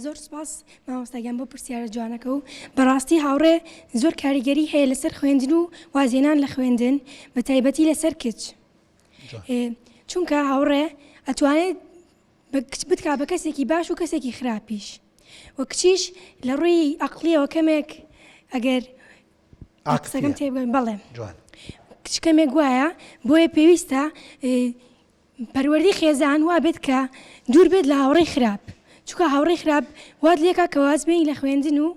زۆر سوپاس مامۆستا گیان بۆ پرسیارە جوانەکە و بەڕاستی هاوڕێ زۆر کاریگەری هەیە لەسەر خوێندن و وازهێنان لە خوێندن بە تایبەتی لەسەر کچ چونکە هاوڕێ ئەتوانێت کچ بتکا بە کەسێکی باش و کەسێکی خراپیش و کچیش لە ڕووی ئەقلیەوە کەمێک ئەگەر قسەکەم تێبگەن بەڵێ کچ کەمێک وایە بۆیە پێویستە پەروەردەی خێزان وا بێت کە دوور بێت لە هاوڕێی خراپ، چونکە هاوڕێی خراپ وات لێکا کە واز بێنی لە خوێندن و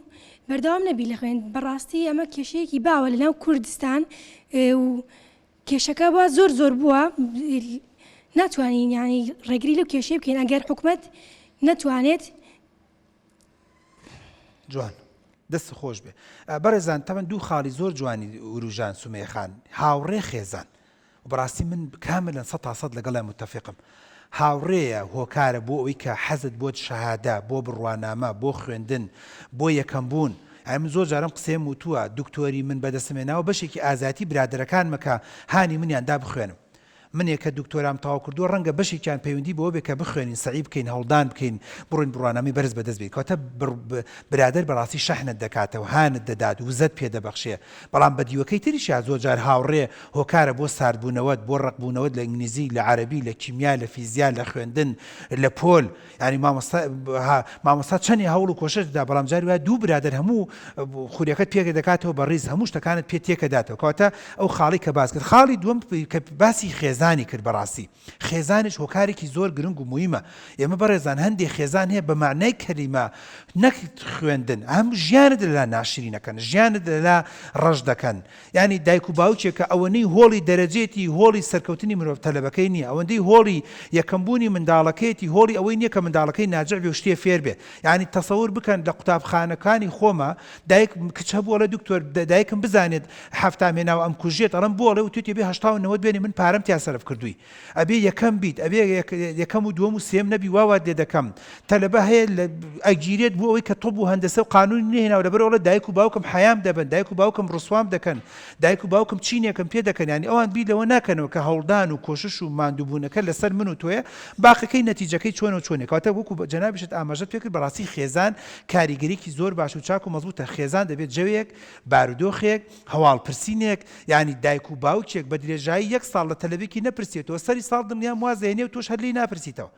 بەردەوام نەبی لە خوێند، بەڕاستی ئەمە کێشەیەکی باوە لەناو کوردستان و کێشەکە وا زۆر زۆر بووە ناتوانین یانی ڕێگری لەو کێشەیە بکەین ئەگەر حکومەت نەتوانێت. جوان دەست خۆش بێ بەڕێزان تەمەن دوو خاڵی زۆر جوانی وروژان سومەیە خان هاوڕێ خێزان بەڕاستی من کاملا سە تا سەد لەگەڵیان متفقم هاوڕێیە هۆکارە بۆ ئەوەی کە حەزت بۆت شەهادە بۆ بڕوانامە بۆ خوێندن بۆ یەکەم بوون ئەی من زۆر جارم قسەیەم وتووە دکتۆری من بەدەستم هێناوە بەشێکی ئازایەتی برادەرەکانمە کە هانی منیان دا بخوێنم منێ کە دکتۆرام تەواو کردووە ڕەنگە بەشێکیان پەیوەندی بەوە بێ کە بخوێنین سەعی بکەین هەوڵدان بکەین بڕۆین بڕوانامەی بەرز بەدەست بێنین کەواتە برادەر بەڕاستی شەحنت دەکاتەوە هانت دەدات وزەت پێ دەبەخشێ بەڵام بە دیوەکەی تریشیا زۆر جار هاوڕێ هۆکارە بۆ ساردبوونەوەت بۆ ڕەقبوونەوەت لە ئینگلیزی لە عەرەبی لە کیمیا لە فیزیا لە خوێندن لە پۆل یانی مامۆستا مامۆستا چەنی هەوڵ و کۆشش دەدا بەڵام جاری وایە دوو برادەر هەموو خوریەکەت پێکە دەکاتەوە بە ڕیز هەموو شتەکانت پێ تێکەداتەوە کەواتە ئەو خاڵی کە باس کرد خاڵی دووەم کە باسی خێزانی کرد بەڕاستی خێزانیش هۆکارێکی زۆر گرنگ و مویمە ئێمە بەڕێزان هەندێک خێزان هەیە بە معنای کەلیمە نەک خوێندن هەم ژیانت لەلا ناشرینەکەن ژیانت لەلا ڕەش دەکەن یانی دایک و باوکێک کە ئەوەنەی هۆڵی دەرەجەیەتی هۆڵی سەرکەوتنی مرۆڤ تەلەبەکەی نیە ئەوەندەی هۆڵی یەکەم بوونی منداڵەکەیەتی هۆڵی ئەوەی نیە کە منداڵەکەی ناجع بێ و شتێ فێر بێ یانی تەسەور بکەن لە قوتابخانەکانی خۆما دایک کچ هەبوو ئەڵێ دکتۆر دایکم بزانێت حەفتام هێناوە ئەمکوژێت ئەڵێم بۆ ئەڵێ وتویتی ئەبێ هەشتا و نەوەد بێنی من پارەم تیا سەرف کردووی ئەبێ یەکەم بیت ئەبێ یەکەم و دووەم و سێیەم نەبی وا وات لێ دەکەم تەلەبە هەیە ئەگیرێت بۆ ئەوەی کە طب و هەندەسە و قانونی نەهێناوە لەبەر ئەوڵێ دایک و باوکم حەیام دەبەن دایک و باوکم ڕسوام دەکەن دایک و باوکم چینێکم پێ دەکەن یانی ئەوان بیر لەوە ناکەنەوە کە هەوڵدان و کۆشش و ماندووبوونەکە لەسەر من و تۆیە باقەکەی نەتیجەکەی چۆنە و چۆنیە کەواتە وەکو جەنابیشت ئاماژەت پێ کرد بەڕاستی خێزان کاریگەریی زۆر باش و چاک و مەزبووتە خێزان دەبێت جەوێک بارودۆخێک هەواڵپرسینێک، یانی دایک و باوکێک بە درێژایی یەک ساڵ لە تەلەبێکی نەپرسێتەوە، سەری ساڵ دڵنیام واز دەهێنێ و تۆش هەر لێی ناپرسیتەوە.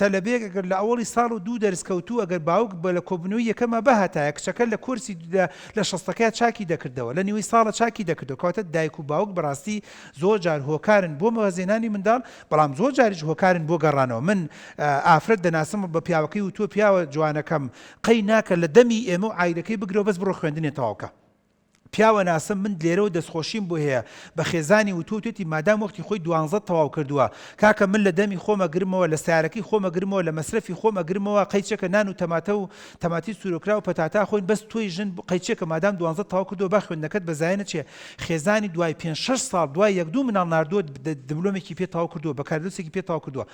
تەلەبێک ئەگەر لە ئەوەڵی ساڵ و دوو دەرس کەوتوو، ئەگەر باوک بە لە کۆبوونەوەی یەکەما بهاتایە، کچەکە لە کۆرسی لە لە شەستەکەیا چاکی دەکردەوە، لە نیوەی ساڵە چاکی دەکردەوە. کەواتە دایک و باوک بەڕاستی زۆر جار هۆکارن بۆ وازهێنانی منداڵ، بەڵام زۆر جاریش هۆکارن بۆ گەڕانەوە. من ئافرەت دەناسم بە پیاوەکەی وتووە پیاوە جوانەکەم قەی ناکە لە دەمی ئێمە و عایلەکەی بگرەوە بەس بڕۆ خوێندنێ تەواو کە. پیاوە ناسم من لێرەوە دەستخۆشیم بۆ هەیە بە خێزانی وتووە وتێتی مادام وەختی خۆی دوانزەت تەواو کردووە کاکە من لە دەمی خۆم ئەگرمەوە لە سەیارەکەی خۆم ئەگرمەوە لە مەسرەفی خۆم ئەگرمەوە قەیچێکە نان و تەماتە و تەماتی سوورۆکراو و پەتاتە ئەخۆین بەس تۆی ژن قەیچێکە مادام دوانزەت تەواو کردووە با خوێندنەکەت بە زایە نەچێ خێزانی دوای پێنج شەش ساڵ دوای یەک دوو مناڵ ناردووە دبلۆمێکی پێ تەواو کردووە بەکالۆریۆسێکی پێ تەواو کردووە.